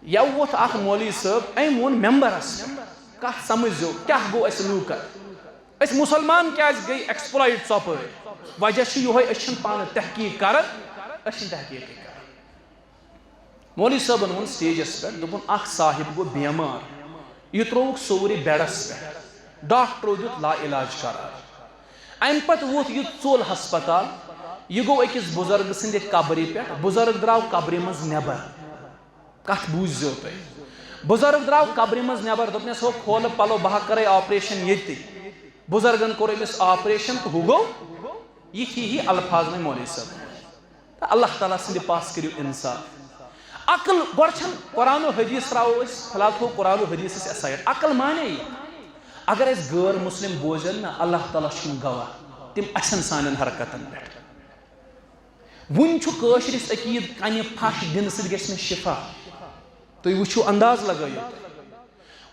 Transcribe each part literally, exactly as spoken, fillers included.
یَوٕ ووٚتھ اَکھ مولوی صٲب، أمۍ ووٚن مٮ۪مبَرَس پٮ۪ٹھ، کَتھ سَمٕجھزیو، کیٛاہ گوٚو اَسہِ لوٗکَن؟ أسۍ مُسلمان کیٛازِ گٔے exploit ژۄپٲرۍ؟ وجہ چھُ یِہوٚے، أسۍ چھِنہٕ پانہٕ تحقیٖق کَران، أسۍ چھِنہٕ تحقیٖقٕے کَران۔ مولوی صٲبَن ووٚن stageَس پٮ۪ٹھ، دوٚپُن، اَکھ صاحب گوٚو بٮ۪مار، یہِ ترٛووُکھ سورُے بیڈَس پٮ۪ٹھ، ڈاکٹرو دیُت لا علاج قرار۔ اَمہِ پَتہٕ ووٚتھ یہِ ژوٚل ہسپتال، یہِ گوٚو أکِس بُزرگہٕ سٕنٛدِ قبرِ پٮ۪ٹھ، بُزرگ درٛاو قبرِ منٛز نٮ۪بر۔ کتھ بوٗززیو تُہۍ؟ بُزرگ درٛاو قبرِ منٛز نٮ۪بر، دوٚپنس، "ہو کھولہٕ پلو، بہٕ ہا کرے آپریشن ییٚتی۔" بُزرگن کوٚر أمِس آپریشن تہٕ ہُہ گوٚو۔ یِتھی ہی الفاظ وۄنۍ مولوی صٲب۔ تہٕ اللہ تعالیٰ سٕنٛدِ پاس کٔرِو انصاف۔ عقل، گۄڈٕ چھَنہٕ قرآن و حدیث ترٛاوو أسۍ، فی الحال تھوٚو قرآن و حدیث أسۍ aside۔ عقل مانے یہِ؟ اگر اَسہِ غٲر مسلم بوزن نہ، اللہ تعالیٰ چھُنہٕ گواہ، تِم اَسن سانٮ۪ن حرکتن پٮ۪ٹھ۔ وُنہِ چھُ کٲشرِس عقیٖد کنہِ پھش دِنہٕ سۭتۍ گژھِ نہٕ شفا۔ تُہۍ وٕچھِو، انداز لگٲیِو۔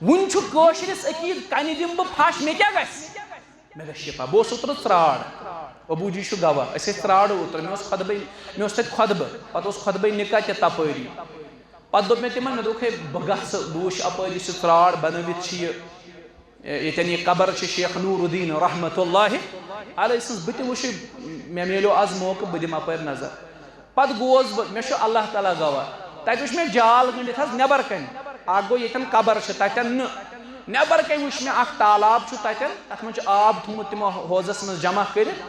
وُنہِ چھُ کٲشرِس عقیٖد کنہِ دِمہٕ بہٕ پھش، مےٚ کیٛاہ گژھِ؟ مےٚ گژھِ شفا۔ بہٕ اوسُس اوترٕ ژرٛاڑ، ابوٗ جی چھُ گواہ، أسۍ ٲسۍ ژرٛاڑ اوترٕ، مےٚ اوس خطبے، مےٚ اوس تَتہِ خطبہٕ، پتہٕ اوس خطبے نکاح تہِ تپٲری۔ پتہٕ دوٚپ مےٚ تِمن، مےٚ دوٚپُکھ، ہے، بہٕ گژھٕ، بہٕ وٕچھِ اپٲرۍ یُس یہِ ژرٛاڑ بنٲوِتھ چھِ یہِ، ییٚتٮ۪ن یہِ قبر چھِ شیخ نور الدین رحمتہ اللہ علیہ سٕنٛز، بہٕ تہِ وٕچھِ، مےٚ میلیو آز موقعہٕ، بہٕ دِمہٕ اپٲرۍ نظر۔ پتہٕ گوس بہٕ، مےٚ چھُ اللہ تعالیٰ گواہ، تتہِ وٕچھ مےٚ جال گٔنڈِتھ حظ نٮ۪بر کنہِ۔ اکھ گوٚو ییٚتٮ۪ن قبر چھِ، تتٮ۪ن نہٕ۔ نٮ۪بر کنہِ وٕچھ مےٚ اکھ تالاب چھُ تتٮ۪ن، تتھ منٛز چھُ آب تھوٚومُت تِمو حوضس منٛز جمع کٔرِتھ۔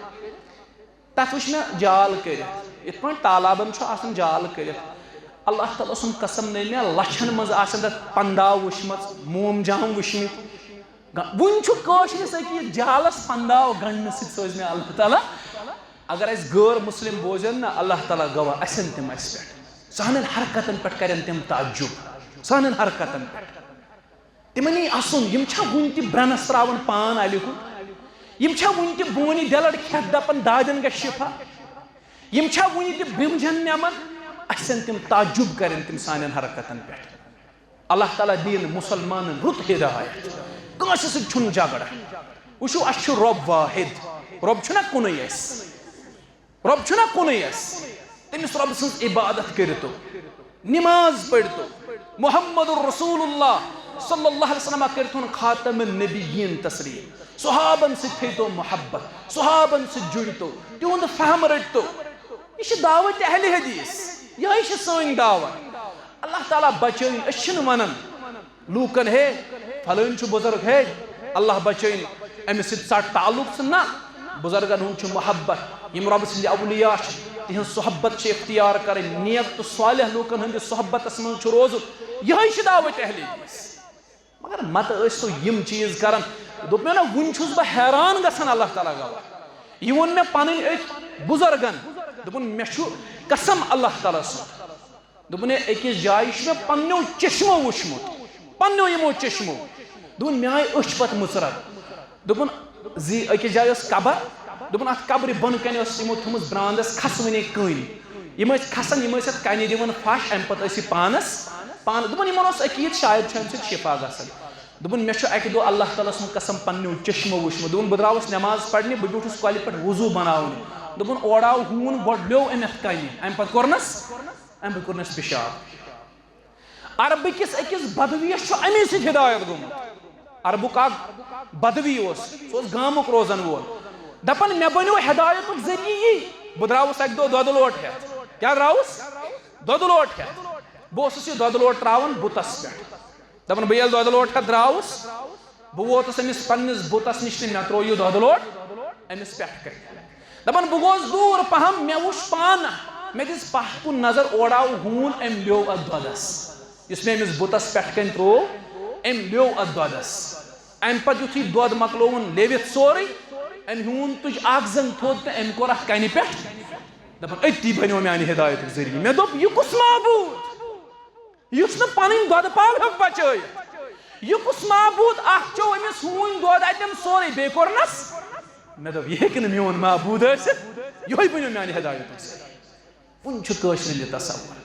تتھ وٕچھ مےٚ جال کٔرِتھ، یِتھ پٲٹھۍ تالابن چھُ آسان جال کٔرِتھ۔ اللہ تعالیٰ سُنٛد قسم، نے مےٚ لچھن منٛز آسن تتھ پنداو وٕچھمٕژ، موم جام وٕچھمٕتۍ۔ گا-، وُنہِ چھُ کٲشرِس عقیٖد جالس پنداو گنڈنہٕ سۭتۍ سوزِ مےٚ اللہ تعالیٰ۔ اگر اَسہِ غٲر مسلم بوزن نہ، اللہ تعالیٰ گواہ، اَسن تِم اَسہِ پٮ۪ٹھ۔ سانٮ۪ن حرکتن پٮ۪ٹھ کرن تِم تعجب، سانٮ۪ن حرکتن پٮ۪ٹھ۔ تِمن یی اَسُن، یِم چھا وُنہِ تہِ برنس تراوان پان الہِ کُن؟ یِم چھا وُنہِ تہِ بونہِ دٮ۪لڑ کھٮ۪تھ دپان دادٮ۪ن گژھِ شفا؟ یِم چھا وُنہِ تہِ برمجن نٮ۪من؟ اَسن تِم تعجب کرن تِم سانٮ۪ن حرکتن پٮ۪ٹھ۔ اللہ تعالیٰ دِیِن مُسلمانن رُت ہدایت۔ کٲنٛسہِ سۭتۍ چھُنہٕ جھگڑٕ۔ وٕچھِو، اَسہِ چھُ رۄب واحد۔ رۄب چھُنہ کُنُے اَسہِ۔ رۄب چھُنہ کُنُے اَسہِ۔ تٔمِس رۄبہٕ سٕنٛز عبادت کٔرِتو، نماز پٔرِتو۔ محمد رسول اللہ صلی اللہ علیہ وسلم کٔرِتھون خاتم النبیین تسلیم۔ صحابن سۭتۍ تھٲیتو محبت، صحابن سۭتۍ جُڑتو، تِہُنٛد فہم رٔٹتو۔ یہِ چھِ دعوت اہل حدیث، یِہوٚے چھِ سٲنۍ دعوت۔ اللہ تعالیٰ بچٲیِن، أسۍ چھِنہٕ وَنان لوٗکَن، ہے، فلٲنۍ چھُ بُزرگ، ہے، اللہ بچٲیِن، أمِس سۭتۍ ژَٹ تعلق ژٕ۔ نہ، بُزرگَن ہُنٛد چھُ محبت، یِم رۄبہٕ سٕنٛدِ اولیاء چھِ، تِہِنٛز صحبت چھِ اختیار کَرٕنۍ، نیک تہٕ صالح لوٗکَن ہٕنٛدِس صحبتَس منٛز چھُ روزُن، یِہوٚے چھِ دعوت اہل حدیث۔ مگر متہٕ ٲسۍ تو یِم چیٖز کران۔ دوٚپ مےٚ نہ، وُنہِ چھُس بہٕ حیران گژھان، اللہ تعالیٰ گواہ۔ یہِ ووٚن مےٚ پنٕنۍ أکۍ بُزرگن، دوٚپُن، مےٚ چھُ قسم اللہ تعالیٰ سُنٛد۔ دوٚپُن، ہے، أکِس جایہِ چھُ مےٚ پننیو چشمو وُچھمُت، پننیو یِمو چشمو۔ دوٚپُن، مےٚ آیہِ أچھ پتہٕ مٕژرن۔ دوٚپُن، زِ أکِس جایہِ ٲس قبر، دوٚپُن، اَتھ قبرِ بۄنہٕ کنہِ ٲس یِمو تھٲومٕژ براندس کھسوٕنی کٔنۍ۔ یِم ٲسۍ کھسان، یِم ٲسۍ اَتھ کنہِ دِوان پھش، اَمہِ پتہٕ ٲسۍ یہِ پانس، پانہٕ، دوٚپُن، یِمن اوس عقیٖد، شاید چھُ اَمہِ سۭتۍ شفا گژھان۔ دوٚپُن، مےٚ چھُ اَکہِ دۄہ اللہ تعالیٰ سُنٛد قسم پننیو چشمو وُچھمُت۔ دوٚپُن، بہٕ درٛاوُس نٮ۪ماز پرنہِ، بہٕ بیوٗٹھُس کۄلہِ پٮ۪ٹھ وضوٗ بناونہِ۔ دوٚپُن، اورٕ آو ہوٗن، گۄڈٕ لیوٚو أمۍ اَتھ کنہِ، اَمہِ پتہٕ کوٚرنس، اَمہِ پتہٕ کوٚرنس پِشاب۔ عربہٕ کِس أکِس بدویَس چھُ اَمی سۭتۍ ہدایت گوٚمُت۔ عربُک اکھ بدوی اوس، سُہ اوس گامُک روزن وول۔ دپان، مےٚ بنیو ہدایتُک ذٔریعہٕ یی۔ بہٕ درٛاوُس اَکہِ دۄہ دۄدٕ لوٹہٕ ہٮ۪تھ۔ کیٛاہ درٛاوُس؟ دۄدٕ لوٹہٕ ہٮ۪تھ۔ بہٕ اوسُس یہِ دۄدٕ لوٹہٕ ترٛاوان بُتس پٮ۪ٹھ۔ دپان، بہٕ ییٚلہِ دۄدٕ لوٹہٕ ہٮ۪تھ درٛاوُس، بہٕ ووتُس أمِس پننِس بُتس نِش تہٕ مےٚ ترٛوو یہِ دۄدٕ لوٹہٕ أمِس پٮ۪ٹھ کنہِ۔ دپان، بہٕ گوس دوٗر پہم، مےٚ وُچھ پانہٕ، مےٚ دِژ پتھ کُن نظر، اورٕ آو ہوٗن، أمۍ لیوٚو اتھ دۄدس۔ یُس مےٚ أمِس بُتس پٮ۪ٹھ کنہِ ترٛوو، أمۍ لیوٚو اتھ دۄدس۔ امہِ پتہٕ یُتھُے دۄد مۄکلووُن لیوِتھ سورُے، أمۍ ہوٗن تُج اکھ زنٛگ تھوٚد تہٕ أمۍ کوٚر اتھ کنہِ پٮ۪ٹھ۔ دپان، أتی بنیو میانہِ ہدایتُک ذٔریعہٕ۔ مےٚ دوٚپ، یہِ کُس معبوٗد؟ یُس نہٕ پنٕنۍ دۄدٕ پاو ہیوٚک بچٲیِتھ۔ یہِ کُس معبوٗد؟ اکھ چیوٚو أمِس ہوٗنۍ دۄد اتٮ۪ن سورُے، بیٚیہِ کوٚرنس۔ مےٚ دوٚپ، یہِ ہیٚکہِ نہٕ میون معبوٗد ٲسِتھ، یِہوٚے بنیو میانہِ ہدایتُک ذٔریعہٕ۔ وُنہِ چھُ کٲشرٮ۪ن یہِ تصور۔